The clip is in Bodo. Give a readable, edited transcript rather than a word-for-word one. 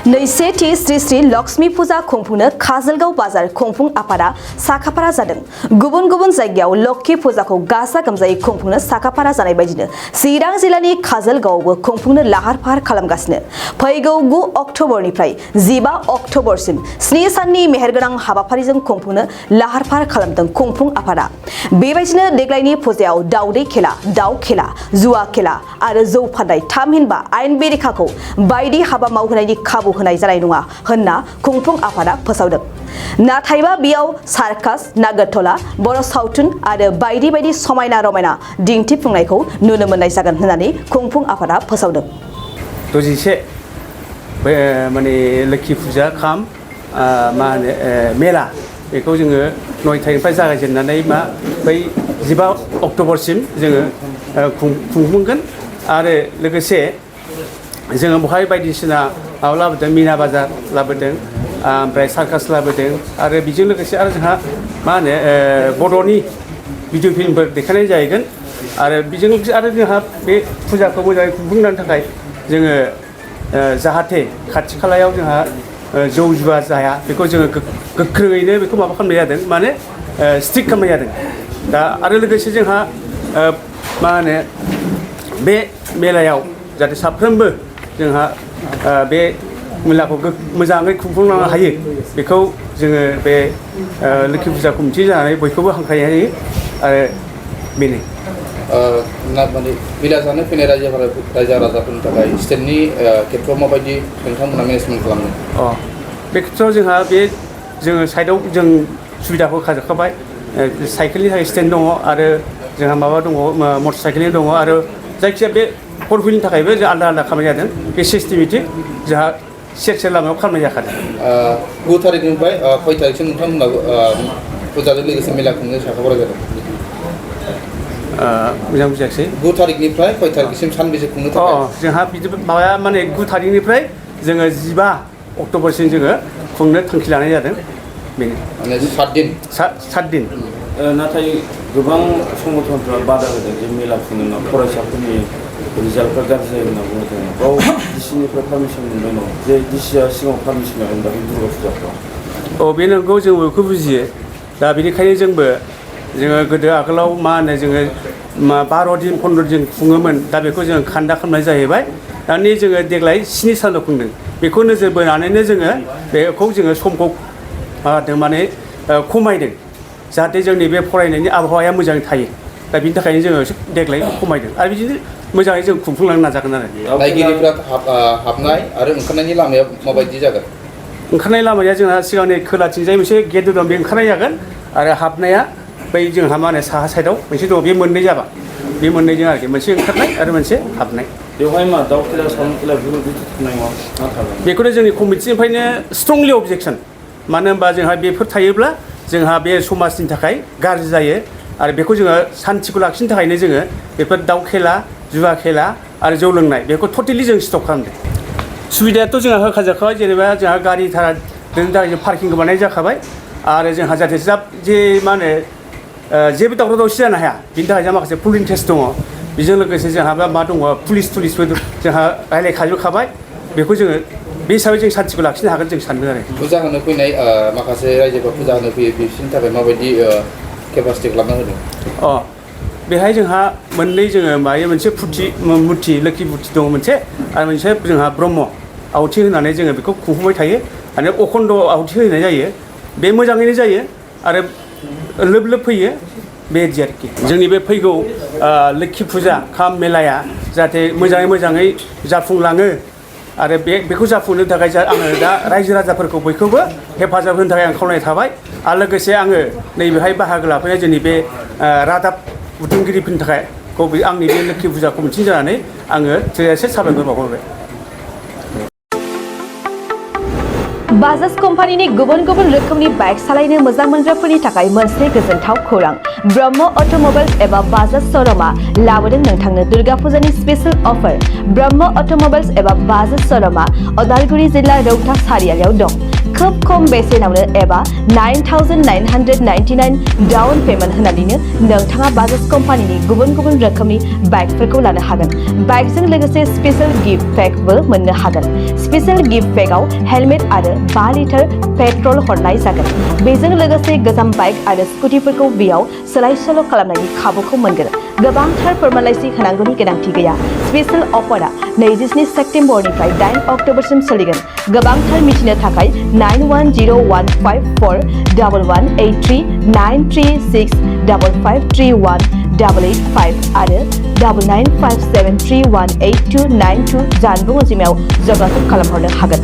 नैसेथि श्री श्री लक्ष्मी फुजा खुंफुंनो काजलगाव बाजार खुंफुं आफादा साखाफारा जादों। गुबुन गुबुन जायगायाव लक्ष्मी फुजाखौ गाजा गोमजायै खुंफुंनो साखाफारा जानाय बायदिनो चिरां जिल्लानि काजलगावआवबो खुंफुंनो लाहार फाहार खालामगासिनो। फैगौ 9 अक्ट'बरनिफ्राय 15 अक्ट'बरसिम 7 साननि मेहेरगोनां हाबाफारिजों खुंफुंनो लाहार फाहार खालामदों खुंफुं आफादा। बेबायदिनो देग्लायनि फुजायाव दावदै खेला, दाउ खेला, जुवा खेला आरो जौ फाननाय थामहिनबा आयेन बेरेखाखौ बायदि हाबा मावहोनायनि खाबु होनाय जानाय नङा होनना खुंफुं आफादा फोसावदों। नाथायबा बेयाव सार्कास, नागोरटला, बर' सावथुन आरो बायदि बायदि समायना रमायना दिन्थिफुंनायखौ नुनो मोननाय जागोन होननानै खुंफुं आफादा फोसावदों। 21 माने लोखि फुजा खाम मा होनो मेला बेखौ जोङो 9 थारिखनिफ्राय जागायजेननानै बै 15 अक्ट'बरसिम जोङो खुंफुंगोन आरो लोगोसे जोङो बेवहाय बायदिसिना माबा लाबोदों, मिना बाजार लाबोदों, ओमफ्राय सार्कास लाबोदों आरो बेजों लोगोसे आरो जोंहा मा होनो बर'नि भिडिअ फिल्मफोर देखायनाय जाहैगोन आरो बेजों लोगोसे आरो जोंहा बे फुजाखौ मोजाङै खुंफुंनो थाखाय जोङो जाहाथे खाथि खालायाव जोंहा जौ जुवा जाया बेखौ जोङो गोख्रोङैनो बेखौ माबा खालामनाय जादों, माने स्ट्रिक्ट खालामनाय जादों। दा आरो लोगोसे जोंहा मा होनो बे मेलायाव जाहाथे साफ्रोमबो जोंहा बे मेलाखौ मोजाङै खुंफुंलांनो हायो बेखौ जोङो बे लोखि फुजा कमिटि जानानै बयखौबो हांख्रायनाय जायो आरो बेनो। माने मेला जानो फैनाय रायजो राजाफोरनि थाखाय स्टेन्डनि खेथ्रआव माबायदि नोंथांमोना मेनेजमेन्ट खालामदों? बे खेथ्रआव जोंहा बे जोङो साइडआव जों सुबिदाखौ होखाजोबखाबाय। साइकेलनि थाखाय स्टेन्ड दङ आरो जोंहा माबा दङ, मटर साइकेलनि दङ आरो जायखिजाया बे फर हुइलनि थाखायबो जों आलादा आलादा खालामनाय जादों। बे सिस्टेमेटिक जोंहा सेर लामायाव खालामनाय जाखादों। 9 थारिखनिफ्राय खय थारिखसिम नोंथांमोना फुजाजों लोगोसे मेला खुंनो साखाफारा जादों? मोजां बुजियाखिसै। 9 थारिखनिफ्राय खय थारिखसिम सानबेसे खुंनो थाखाय? जोंहा बिदि माबाया माने 9 थारिखनिफ्राय जोङो 15 अक्ट'बरसिम जोङो खुंनो थांखि लानाय जादों। बेनो माने 7 दिन। 7 दिन। नाथाय गोबां संगठनफ्रा बादा होदों जे मेला खुंनो फरायसाफोरनि रिजाल्टफ्रा गाज्रि जायो होनना बुंदों। गाव डिसिनिफ्राय पारमिसन मोनबाय दं जे डिसिया सिगाङाव पारमिसन लागोन दा बे दुर्गा फुजाफ्राव। बे नंगौ, जों बेखौ बुजियो। दा बेनिखायनो जोङो गोदो आगोलाव मा होनो जोङो 12 दिन 15 दिन खुङोमोन, दा बेखौ जोङो खान्दा खालामनाय जाहैबाय। दानि जोङो देग्लाय 7 सानल' खुंदों। बेखौ नोजोर बोनानैनो जोङो बेखौ जोङो समखौ माबादों, माने खमायदों जाहाथे जोंनि बे फरायनायनि आबहावाया मोजाङै थायो। दा बिनि थाखायनो जोङो देग्लाय खमायदों आरो बिदिनो मोजाङै जों खुंफुंलांनो नाजागोन आरो। नायगिरिफ्रा हाबनाय आरो ओंखारनायनि लामाया माबायदि जागोन? ओंखारनाय लामाया जोंहा सिगांनि खोलाथिंजाय मोनसे गेट दं, बे ओंखारनाय जागोन आरो हाबनाया बै जोंहा मा होनो साहा साइडआव मोनसे दङ, बे मोननै जाबा। बे मोननैजों आरोखि, मोनसे ओंखारनाय आरो मोनसे हाबनाय। बेवहाय मा दाउ खेला, सावुन खेला बेफोरबायदि थानाय नङा? बेखौनो जोंनि कमिटिनिफ्रायनो स्ट्रंलि अबजेक्सन। मानो होनबा जोंहा बेफोर थायोब्ला जोंहा बे समाजनि थाखाय गाज्रि जायो आरो बेखौ जोङो सान्थिखौ लाखिनो थाखायनो जोङो बेफोर दाउ खेला, जुवा खेला आरो जौ लोंनाय बेखौ टटेलि जों स्टप खालामदों। सुबिदायाथ' जोंहा होखाजाखाबाय, जेनेबा जोंहा गारि भारा दोननो थाखाय जों पार्किंखौ बानाय जाखाबाय आरो जोंहा जाहाथे जे मा होनो जेबो दावराव दावसि जानो हाया बिनि थाखाय जोंहा माखासे पुलिं टेस्ट दङ। बेजों लोगोसे जोंहा मा दङ, पुलिसफोर जोंहा रायज्लायखाजोबखाबाय। बेखौ जोङो बे हिसाबै जों सान्थिखौ लाखिनो हागोन जों सानदों आरो। फुजा होनो फैनाय माखासे रायजोफोर फुजा होनो फैयो, बिसोरनि थाखाय माबायदि केपासिटि खालामना होदों? बेहाय जोंहा मोननै जोङो मोनसे मुरथि लोखि मुरथि दङ मोनसे आरो मोनसे जोंहा ब्रह्म आवथि होनानै जोङो बेखौ खुंफुंबाय थायो आरो अखन्द आवथि होनाय जायो। बे मोजाङैनो जायो आरो लोब लोब फैयो बेबायदि आरोखि। जोंनि बे फैगौ लोखि फुजा खाम मेलाया जाहाथे मोजाङै जाफुंलाङो आरो बेखौ जाफुंनो थाखाय आङो दा रायजो राजाफोरखौ बयखौबो हेफाजाब होनो थाखाय आं खावलायनाय थाबाय आरो लोगोसे आङो नैबेहाय बाहागो लाफैनाय जोंनि बे रादाब बुथुमगिरिफोरनि थाखाय आंनि बे लोखि फुजा कमिटि जानानै आङो थोजासे साबायखर बावहरबाय। बाजाज कम्पानिनि गुबुन गुबुन रोखोमनि बाइक सालायनो मोजां मोनग्राफोरनि थाखाय मोनसे गोजोनथाव खौरां। ब्रह्म अट'मबाइल्स एबा बाजाज श'रुमआ लाबोदों नोंथांनो दुर्गा फुजानि स्पेशल अफार। ब्रह्म अट'मबाइल्स एबा बाजाज श'रुमआ उदालगुरि जिल्ला रौता सारियालियाव दं। खोब खम बेसेनावनो एबा 9,999 डाउन पेमेन्ट होनानैनो नोंथाङा बाजाज कम्पानिनि गुबुन गुबुन रोखोमनि बाइकफोरखौ लानो हागोन। बाइकजों लोगोसे स्पेशल गिफ्ट पैकबो मोननो हागोन। स्पेशल गिफ्ट पैकआव हेलमेट आरो 5 लिटार पेट्रल हरनाय जागोन। बेजों लोगोसे गोजाम बाइक आरो स्कुटिफोरखौ बेयाव सोलाय सोल' खालामनायनि खाबुखौ मोनगोन। गोबांथार फोरमानलाइसि होनांगौनि गोनांथि गैया। स्पेशल अफारा 27 सेप्तेम्बरनिफ्राय 8 अक्ट'बरसिम सोलिगोन। गोबांथार मिथिनो थाखाय 9101541183 936553188 आरो 9957318292 जानबुं अनजिमायाव जगाजग खालामहरनो हागोन।